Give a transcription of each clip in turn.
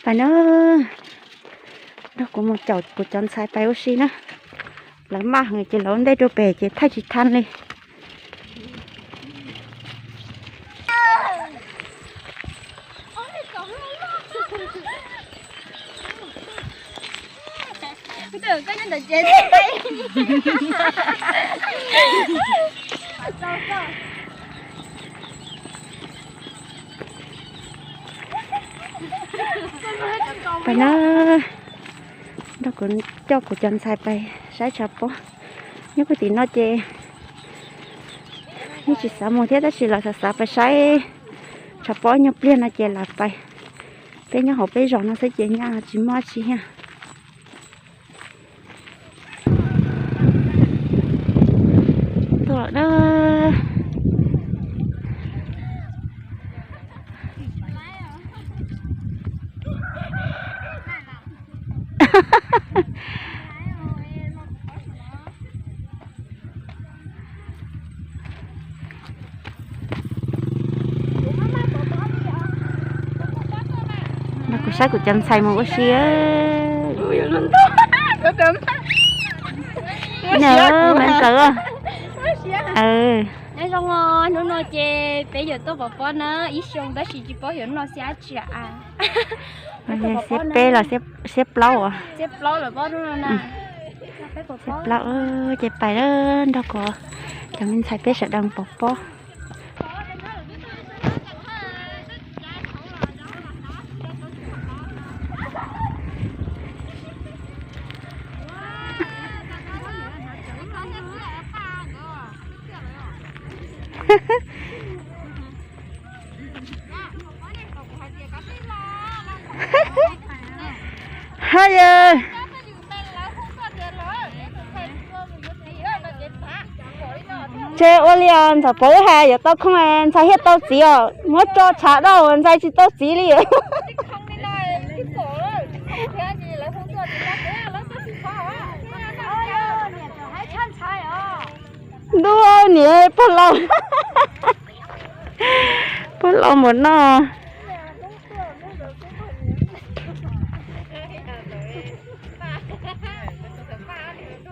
Pais na, nrog kuv mus caum kuv cov ntxhais pais ua si na. Lawv maj heev ces lawv ua ntej rau pem ces thaij tsis tau li. Pais na, nrog kuv, coj kuv cov ntxhais pais saib tshav pob. Nyob puag tim no ces yeej tsis xav mus thiab tab sis lawv xav xav pais saib tshav pob nyuag pliag no ces lawv pais. Peb nyob hauv peb zos no xwb ces nyaj tsis muaj dab tsi thiab. Tuaj lawm na. Nrog kuv saib kuv cov ntxhais mus ua si. Nws me ntxawm. Nyob zoo, hnub no ces peb yuav tuaj pov pob na, ib xyoo tab sis tsis paub yuav noj xiab tsi a. Xiab peb los xiab plaub as? Xiab plaub los pob hnub no na. Xiab plaub, ces pais nrog kuv cov me ntxhais peb sawv daws pov pob. Ha yawg, ntshe ua li os, ntxhais pov wb hais yuav tau khoo, ntxhais thiaj tau txiv os, muab tso tshav dau ntxhais tsis tau txiv li. Ntuj, niam pog laus, pog laus npaum no.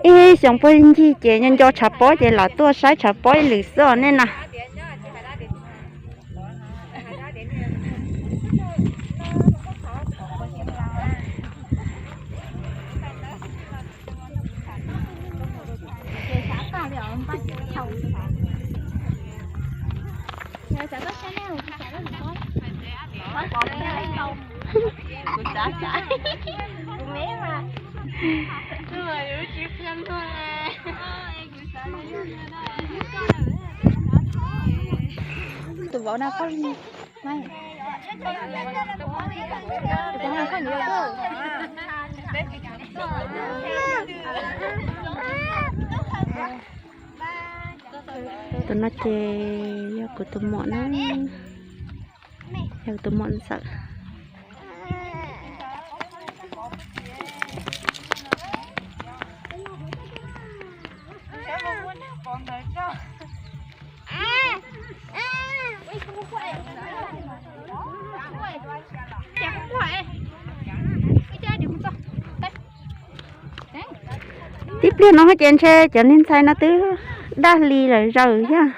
Ib xyoos puag ncig ces nco nco tshav pob ces lam tuaj saib tshav pob ib lwm xwb os nej na. Tus vauv na, tus no ces yog kuv tus muam na, yog kuv tus muam ntxawm. Tib pliag no ces ntshe cov niag ntxhais no twb daj hli lawm zaws thiab.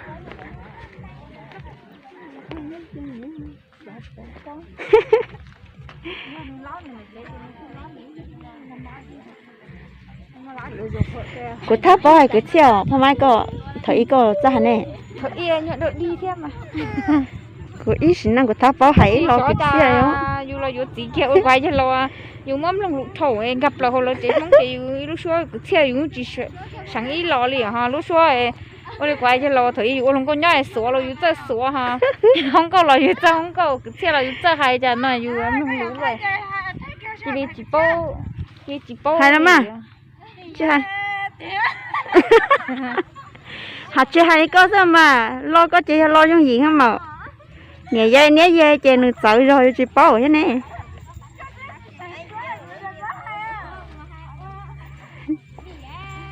Kuv thab paub hais kwv txhiaj os, phaj mab koj, thaum ib koj txawj hais ne. Kuv ib sim neej kuv thab paub hais ib lo kwv txhiaj. Yus los yuav txiv kiag ua kuv hais yawg laus, yus muab mloog lus dhau nkag plaws hauv lawv tsev Hmoob ces yus ib lub suab kwv txhiaj yus tsis seev ib lo li ho lub suab. Ua li kuv hais yawg laus, thaum ub yus ua hluas nkauj nyob es xuav los yus txawj xuav ho, hoob nkauj los yus txawj hoob nkauj, kwv txhiaj los yus txawj hais, cas no yus mloog lus lawm. Cia li tsis paub, cia li tsis paub hais los mas. Tsis hais, hais tsis hais li koj xwb mas, lo koj ces yog lo yooj yim thiab mas. Niam yau niab yau ces nws txawv zog yus tsis paub thiab ne.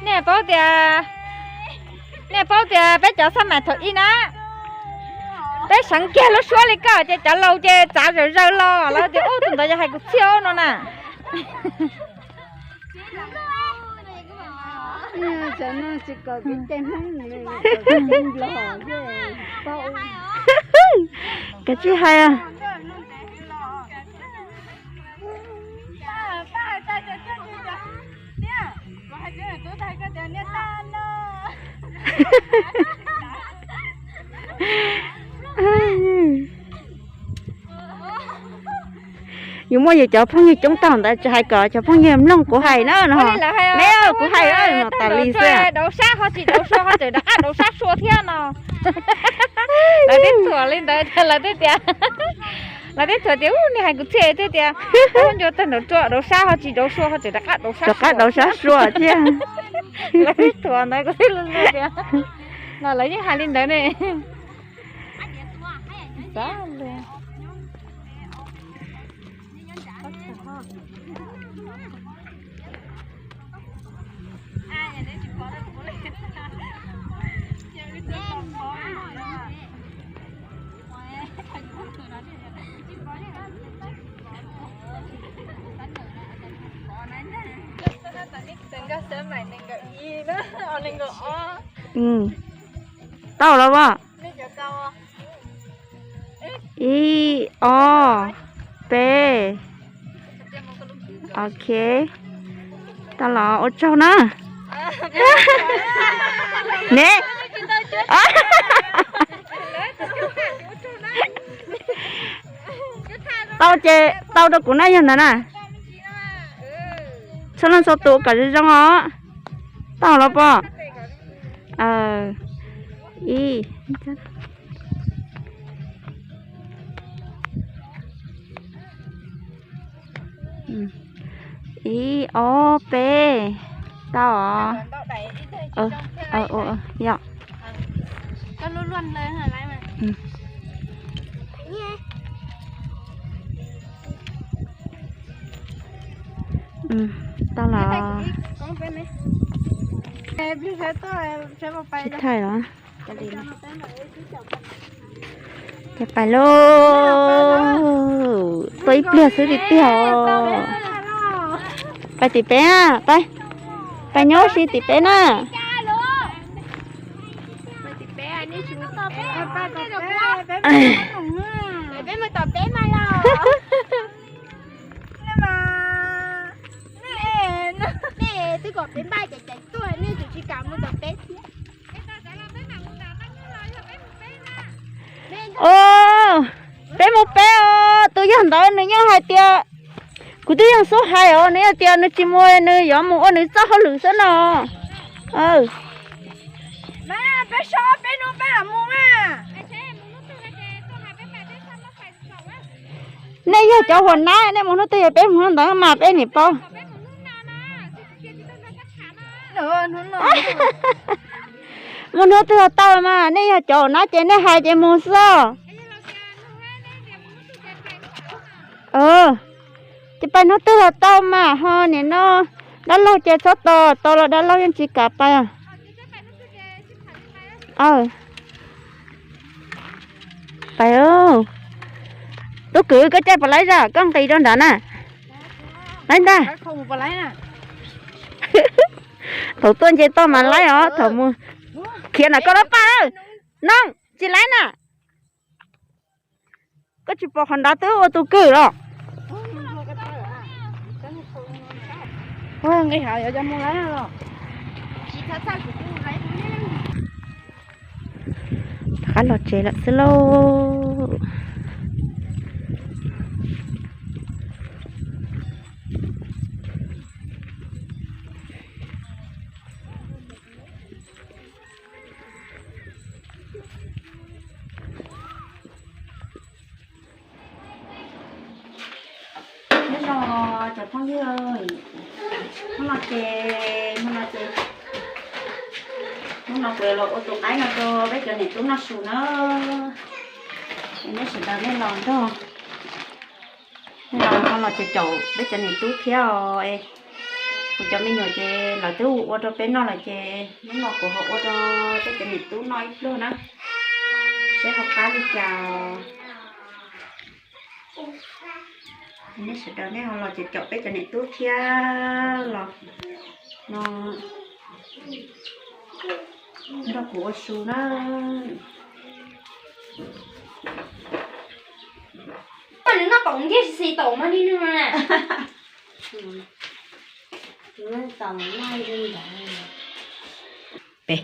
Nej paub tias, nej paub tias peb cov xab mais thaum ub na, Peb seev kiag lub suab li koj ces cov laus ces txav zawm zaws los lawv tias ub tus ntawd yog hais kwv txhiaj no na. Koj tsis hais. Yus muaj yus cov phooj ywg coob tag ntawd tsis hais kom cov phooj ywg mloog kuv hais na no. Me kuv hais no tas li xwb. Dauv sab ho tsis dauv sua ho tseem rov qab dauv sab sua thiab no. Lawv twb thuam li ntawd lawv twb tias, lawv twb thuam tias ub niag hais kwv txhiaj twb tias ub ncua tag nraum rua dauv sab ho tsis dauv sua ho tseem rov qab dauv sab sua thiab. Lawv twb thuam ntawd kuv twb lu tias los lawv yeej hais li ntawd ne. Tau los as? Ib, ob, peb. Ok, tau los ua tsaug na. Ne, tau ces tau rau kuv na yog ntawd na. Txhua leej txhua tus kom zoo zoo os. Tau los pom. Ib, ib, ob, peb. Tau os. Yog. Tau los. Tsis thaij los. Ces pais lauj, tuaj ib pliag xwb tiag tiag os. Pais tim peb, pais, pais nyob si tim peb na. Os, peb mus peb os, tus yawg ntawd nws yeej hais tias, kuv twb yeej xub hais os, nws yog tias nws tsis mus nws yuav mus ua nws txoj hauj lwm xwb no. Nej yog cov huam nab, nej mus hnub twg peb mus hnub ntawd mas peb niam paub. Mus hnub twg tau mas nej yog cov huam nab ces nej hais ces mus xwb. Ces pais hnub twg los tau mas ho nim no dab laug ces txhob tos, tos los dab laug yeej tsis kam pais. Pais, tub kwv koj caij puas laib zaj koj nqis rau nrad na. Laib ntag. Thaum tuaj nce toj mas laib os, thaum mus khiav na koj lab paj. Noog, tsis laib na. Koj tsis pom qhov nrad twb ua tus kwj los. Rov qab los tsev lawm xwb lauj. Nyob zoo cov phooj ywg, hnub no ces, hnub no ces, hnub no kuv los ua tus qaib no rau peb cov niam tub noj su na. Es nej sawv daws nej los nrog, nej los no los caum caum peb cov niam tub thiab os. Kuv cov me nyuam ces lawv twb ua rau peb noj lawm ces hnub no kuv ho ua rau peb cov niam tub noj ib pluag na. Seb ho qab li cas. Nej sawv daws nej ho los ces caum peb cov niam tub thiab los no nrog kuv ua su na. Nws noj taum ntiag xis taum mas li nws na. Peb.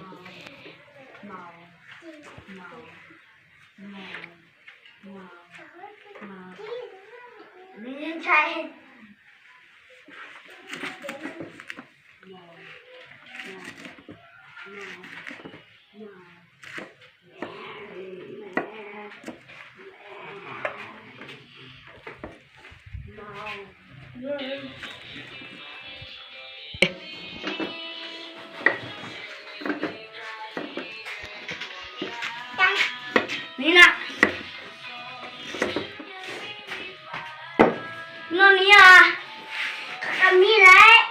Ni na. No ni a. Ka mi lawm.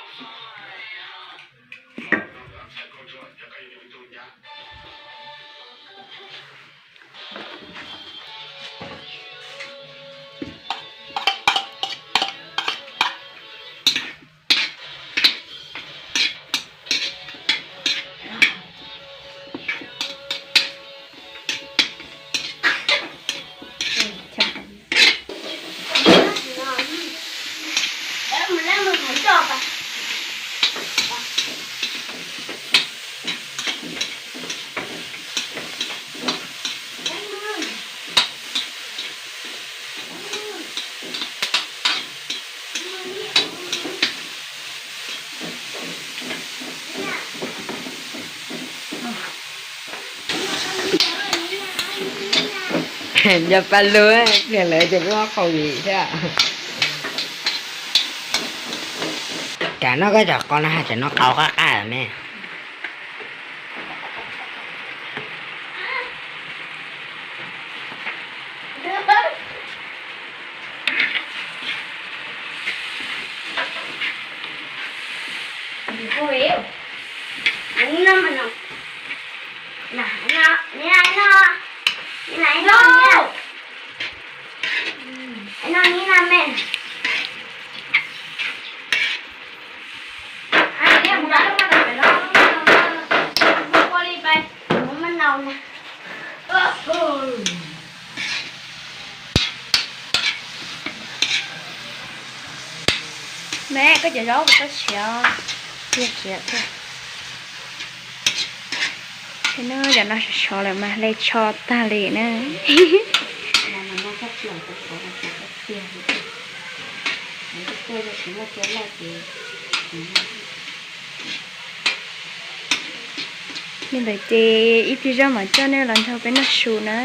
Nco pa lug, pliag lawv ces lub qau vim thiab. Kam noj koj cov qau no hais tias noj qau qab qab me. Me, koj cov zaub koj siav, siav thiab. Ces no cov no sov sov lawm mas hle tsho tag li na. Li ntawd ces ib pliag zog mam coj nej los nrog peb noj su na.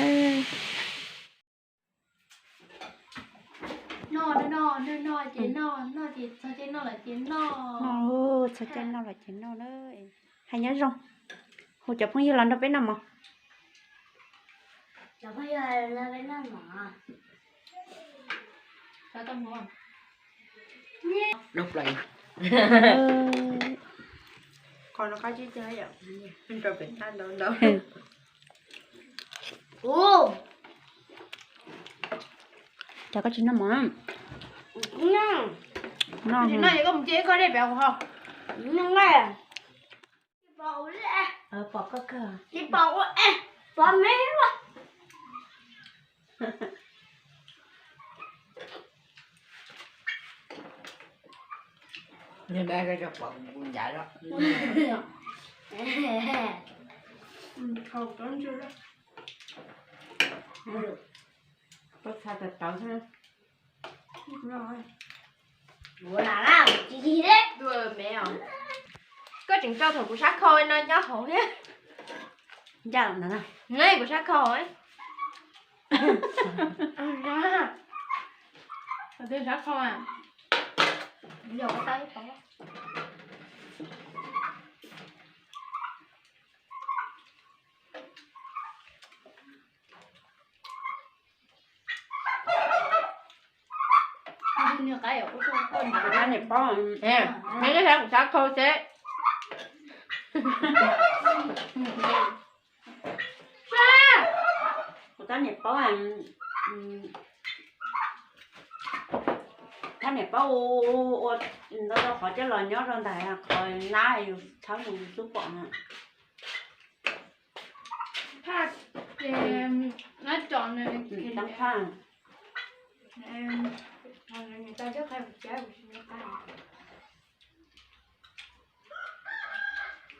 Txhob caij noj los ces noj na. Hais nyob zoo, hu cov phooj ywg los nrog peb noj mov. Qhov no qab tsib caug yom, rau pem tag ntau ntau. Cas koj tsis noj mov? Noj, noj es koj mus cia ib khob dej pem hauv. Pom koj kawg. Pom me. Ncav. Koj txha tawv tawv xwb. Koj tseem tso thaum kuv sab khau no nyob hauv thiab. Nyob kuv sab khau. Sab khau. Niam paub, me nej saib kuv sab khau seb. Tab niam paub, tab niam paub ua ntau rau qhov coj los nyob rau ntawm qhov nab yus tshawb mus yus xub pom na. Phaj ces nab tso nab phaj.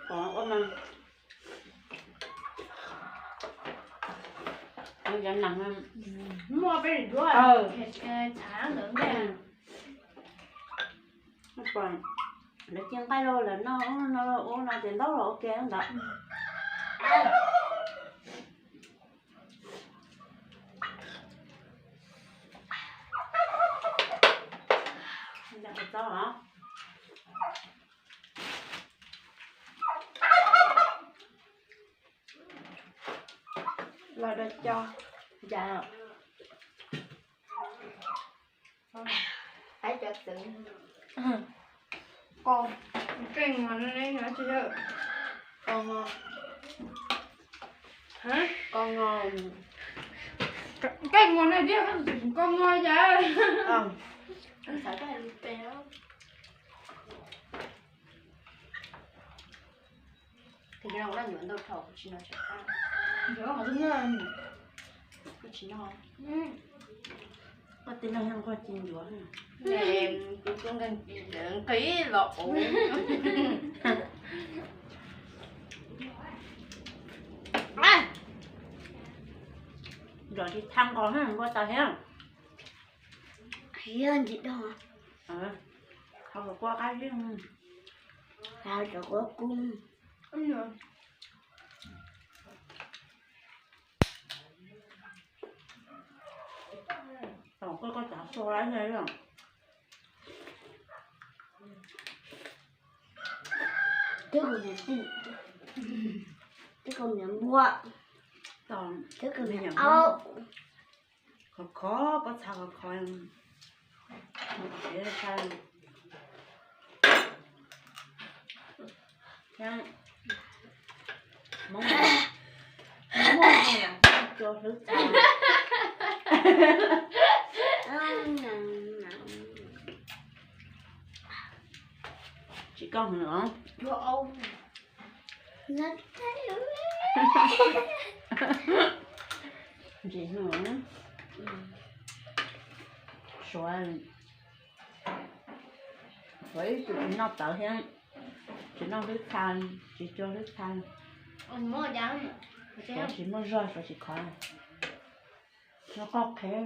Pom ua mas cov nees muaj peb duab txhav ntawd ntej. Lawv ci nqaij los lawv noj no ua no ces ntaub los ua ke ntawd. Los da co, cas, ai cov txwv, qos, keej, qos, qos, keej, qos, qos, qos, Koj tij laug yeej nquag ci ncuav. Kuv nqis los ua. Nrog tsis tha nqos npua tas thiab. Hiab ntsis dog. Qhov kuv qua qab zib, qhov kuv kub. Tom koj koj txav xua lawm. Twb kuv niam tij, twb kuv niam npua, twb kuv niam aub. Khov khov, pob txha khov khov, mus tsev tshaj. Hmoob, Hmoob muaj cua hlwb txha. Tsis koj hwv os. Ntsis no, suav, suav ib tug tsis noj tawv thiab, tsis noj hlwb txha, tsis cua hlwb txha. Suav tsis muaj zog, suav tsis khov, noj qoj qhev.